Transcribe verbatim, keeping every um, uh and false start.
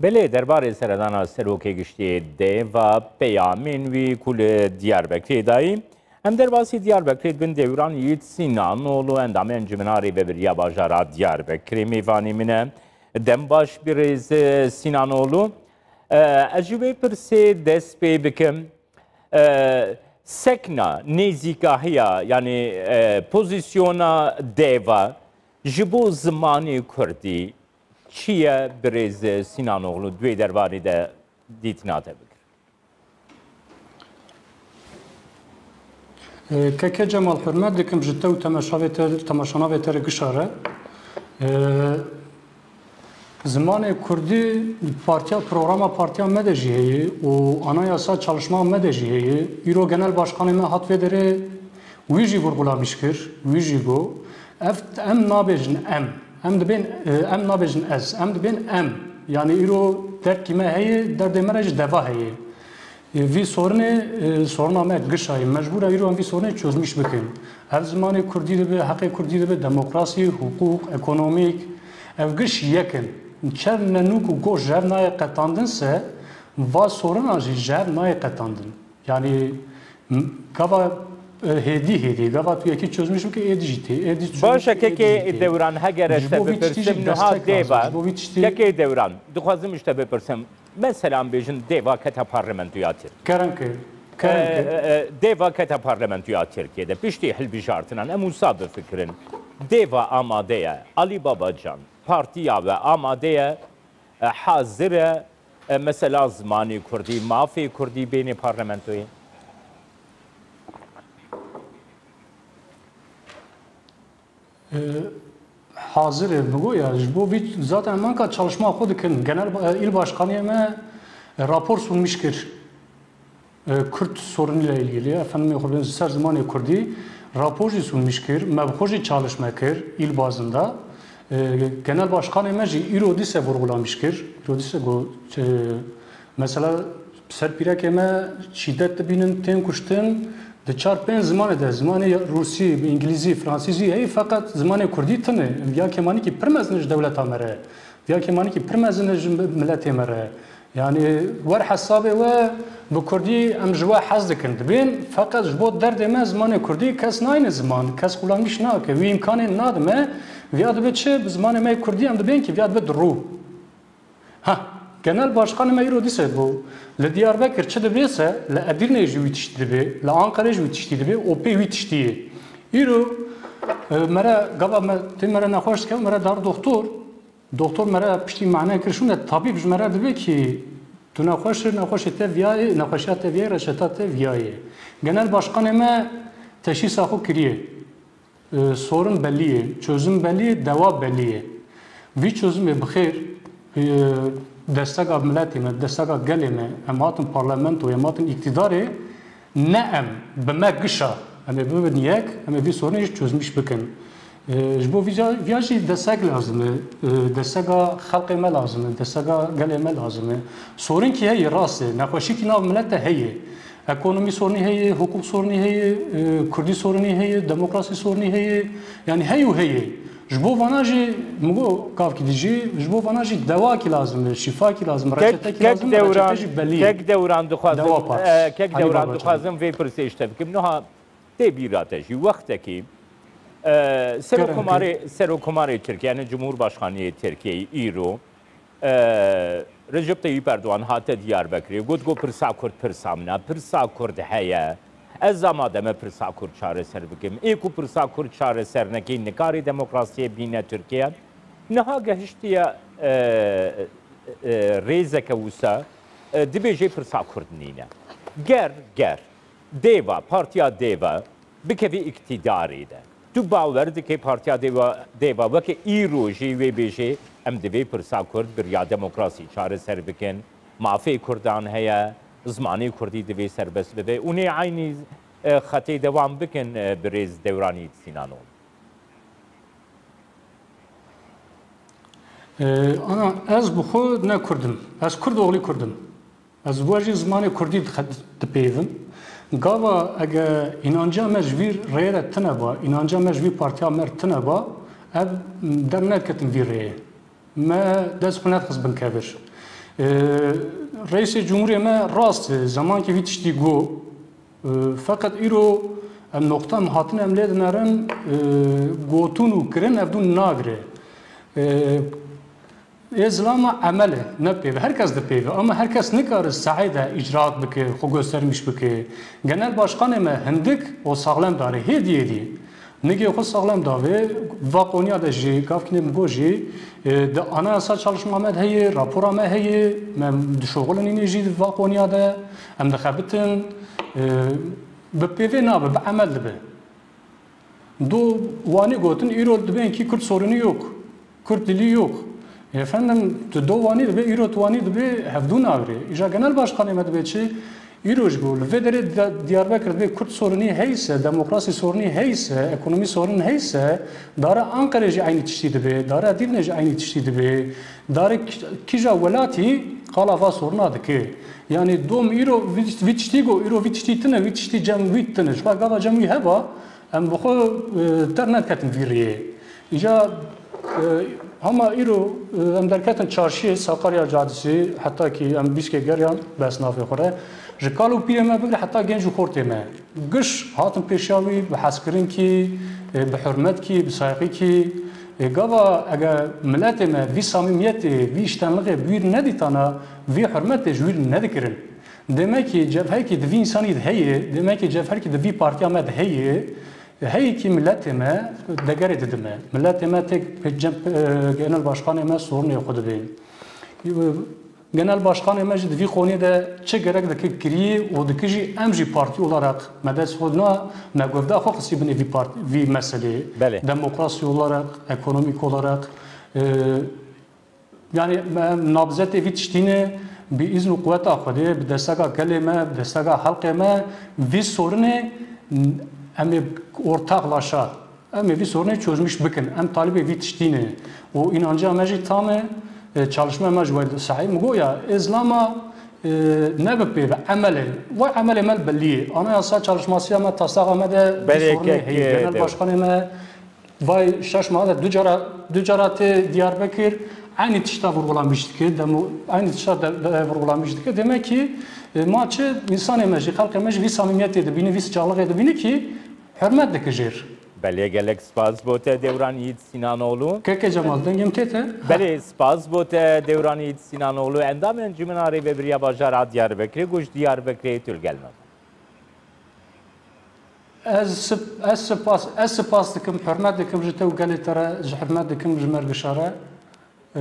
Belê, derbarê seredana serokê giştî Dêva, peyamên wî ku li Diyarbekirê dayî. Em derbasî Diyarbekirê dibin, Dewran Yiğit Sinanoğlu, endamê Encûmena Rêvebiriya Bajara Diyarbekirê mêvanî min e. Dem baş birêz, e, Sinanoğlu. E, ez ji wê pirsê dest pê bikim. E, sekna, nêzîkahiya, yanî, e, pozîsyona Dêva ji bo zimanê kurdî çi ye, birêz Sinanoğlu, di wê derbarê de dîtina te bikir? E, Keke Cemal, hurmet dikim ji te û temaşavê te, temaşanavê te re gişa re. E, Zimanê kurdî partiya, programa partiya me de jî heye û anayasa çalışma me de jî heye. Îro genel başkanê me hat vê derê, wî jî vurgula mîş kir, wî jî got, ev em nabêjin em, em dibên, e, em nabêjin ez, em dibên em. Yanî îro derdkî me heye, derdê me re jî deva heye. Vî sorunê, e, soruna me giş a ye. Mecbûr e îro em vî sorunê çözmîş bikin. Ev zimanê kurdî dibe, heqê kurdî dibe, demokrasî, hiqûq, ekonomîk, ev giş yek in. Çend nenûk û goş ji hev nayê qetandin se, va sorina jî ji hev nayê qetandin. Yanî, m-, gava, e, hêdî hêdî, gava tu yekî çözmîş bike, êdî jî tê, êdî çözmîş Baş e, bike, êdî jî kekê tê. Dewran, heger ez Ji te bo vî tiştî bipirsim, jî niha destek lazim, Dêva, ji bo vî tiştî kekê Dewran, dixwazim ji te bipirsim, Mesela em bêjin Dêva kete parlamentoya Tirkiyê. Kerem ke, kerem ke. E, e, Dêva kete parlamentoya Tirkiyê de. Piştî hilbijartinan em wisa bifikirin. Dêva amade ye. Alî Babacan, partiya we amade ye, e, hazir e, e, mesela zimanê kurdî, mafê kurdî bênê parlamentoyê? E, hazir e, bigo ya, ji bo vî zaten em anka çalışma xwe dikin. Genel ba-, e, îl başkaniyê me, e, rapor sunmiş kir. E, Kürt sorunuyla ilgili, efendime xwe bêjin ser zimanê kurdî, rapor jî sunmiş kir, me bi xwe jî çalışme kir, îl bazında. E, genel başkanê me jî îro dîse vurgulamiş kir, îro dîse got, e, mesela Bi ser pîrekê me şîdet dibînin, tên kuştin, di çar pênc zimanê de, zimanê rûsî, îngilîzî, fransîzî heye, feqet zimanê kurdî tune. Viya kêmanîkî pir mezin e ji dewleta me re. Viya kêmanîkî pir mezin e ji miletê me re. Yanî wer hesabê we bi kurdî em ji we hez dikin. Dibên feqet ji bo derdê me zimanê kurdî kes nayne ziman, kes xulamîş nake, wî îmkanê nadime, viya dibe çi? Bi zimanê me yê kurdî em dibên kî viya dibe di rû. Ha, genel başkanê me îro dîse bû. Li Diyarbekir çi dibe se, li Edirnê jî wî tiştî dibe, li Anqerê jî wî tiştî dibe, û pê wî tiştî ye. Îro, e, mere, gava me, tê mere nexweş dike, mere dar doktor. Doktor mere piştî mane kir, şûne tabîb ji mere dibe kî tu nexweş î, nexweşê te viyayê, nexweşiya te viyayê, reçeta te viyayê. Genel başkanê me teşhîsa xwe kiriye. E, sorin belî ye, çözüm belî ye, dewa belî ye. Vî çözümê bi xêr, e, destega miletê me, destega gelê me, em hatin parlamentoyê, em hatin îktîdarê, ne em, bi me gişa, em ê bibin yek, em ê vî sorinê jî çözmîş bikin. E, ji bo vîca-, viya jî destek lazim e, e, destega xelkê me lazim e, destega gelê me lazim e. Sorin kî heye, rast e, nexweşî kî nav milet de heye. Ekonomî sorunî heye, hukuk sorunî heye, e, kurdî sorunî heye, demokrasî sorunî heye. Yanî hey û heye. Ji bo vana jî, min got gavkî dî jî, ji bo vana jî dewakî lazim e, şîfakî lazim e, Kek, reçetekî kek lazim e, dewran, reçete jî belî ye. Kek dewran dixwazim, Dewa Partî. e, kek Alî dewran Babacan. Dixwazim vê pirsê ji te bikim. Niha tê bîra te jî wextekî, e, Serokomarê, Serokomarê Tirkiye, yani Cumhurbaşkaniyê Tirkiyeyê îro, E, Recep Tayyip Erdogan hate Diyarbekirê, got, got, pirsa Kurd pirsa min e, pirsa Kurd heye. Ez amade me pirsa Kurd çareser bikim. Ê ku pirsa Kurd çareser nekî, nikarê demokrasiyê bîne Tirkiye. Niha gehiştiye, e, e, rêzeke wisa, e, dibêje pirsa Kurd nîne. Ger, ger Dêva, Partiya Dêva bikevî îktîdarê de. Tu bawer dikî Partiya Dêva, Dêva weke îro jî wê bêjê, em divê pirsa Kurd bi riya demokrasî çareser bikin, mafê Kurdan heye, zimanê Kurdî divê serbest bibe û nê eynî, e, xetê dewam bikin, e, birêz Dewran Yiğit Sinanoğlu? E, ana, ez bi xwe ne Kurd im. Ez Kurd oxlî Kurd im. Ez wer jî zimanê kurdî dixe-, dipeyivim. Gava ege înanca me ji vî rêyê re tune ba, înanca me ji vî partiya me re tune ba, ev derneketin vî rêyê. Me dest xwe nedixist bin kevir. Reîsê Cumhurê me rast e, zemankî vî tiştî got. E, feqet îro em noqta em hatin em lê dinerin, e, gotin û kirin ev dû nagire. E, ê zilama emel e, ne pêve. Her kes dipêve, ama her kes nikare sahê de îcraat bike, xwe göstermiş bike. Genel başkanê me hindik û saxlem dare, hêdî hêdî. Nigê xwe saxlem dabe, va qonya de jî, gavkî nê min got jî, e, di anayasa çalışma me de heye, rapora me heye, me dişoxulinîne jî di va qonya de, em dixebitin, e, bi pêvê nabe, bi emel dibe. Do wanî gotin, îro dibên kî Kurd sorunî yok. Kurd dilî yok. Efendim, tu do wanî dibe, îro tu wanî dibe, hevdû nagirê. Îja genel başkanê me dibe çi? Îro ji bo li vê derê di-, Diyarbekir dibe Kurd sorunî heyse, demokrasî sorunî heyse, ekonomî sorun heyse, dare Anqerê jî eynî tiştî dibe, dare Dîvnê jî eynî tiştî dibe, dare ki-, kîja welatî qala va soruna dike. Yanî dom îro vî, vî tiştî go, îro vî tiştî tine, vî tiştî cem wî tine. Ji xwe gava cem wî heba, em bi xwe, e, dernedketin vî riyê. Îca, e, hema îro, e, em derketin çarşiyê Sakarya Cadisî, heta kî em bîskê geriyan bes navê xwe re. Ji kal û pîrê me bigre heta genc û xortê me. Giş hatin pêşiya wî bi hezkirinkî, e, bi hurmetkî, bi saygîkî. E, gava ege miletê me vî samîmiyetê, vî îştenlixê bi wî nedîtana, vî hurmetê ji wî nedikirin. Demekî cevherekî di vî însanî de heye, demekî cevherekî di vî partiya me de heye, heyekî miletê me degerê dide me. Miletê me têk pê cem, e, genel başkanê me sorunê xwe dibê. Genel başkanê me jî di vî qoniyê de çi gerek dike kirî û dike jî em jî partî olarak me dest xwe na, me govda xwe xistî binê vî part-, vî meselê. Belê. Demokrasî olarak, ekonomîk olarak, e, Yanî me nabzetê vî tiştî ne, bi îzn û quweta Xwedê, bi desteka gelê me, bi desteka xelkê me, vî sorinê em ê ortaxlaşa, em ê vî sorinê çözmüş bikin. Em talibê vî tiştî ne. Û înanca me jî tam e, e, çalışma me ji we sahî. Min got ya, ê zilama, e, ne bi pê ve, emel e. Vay emelê me li bellî ye. Anayasa çalışmasiya me, taslaxa me de vî Belê sorinê kek, heye. e, Genel dew. Başkanê me Vay şaş ma de du cara, du cara tê Diyarbekir, eynî tişta vurgulamiş dike, demo, eynî tişta de, de vurgulamiş dike. Demek ki, e, ma çi insanê me jî, xelkê me jî vî samimiyetê dibîne, vî sıcaklıkê dibîne ki hürmet dike jêr. Belê, gelek spas bo te Dewran Yiğit Sinanoğlu. Keke Cemal, dengê min tê te? Belê, spas bo te Dewran Yiğit Sinanoğlu, endamê Encumena Rêvebiriya Bajara Diyarbekirê, ku ji Diyarbekirê tu li gel me. Ez sip-, ez spas, ez spas dikim, hurmet dikim ji te û gelê te re, ji hurmet dikim ji Mergişa re. Ee,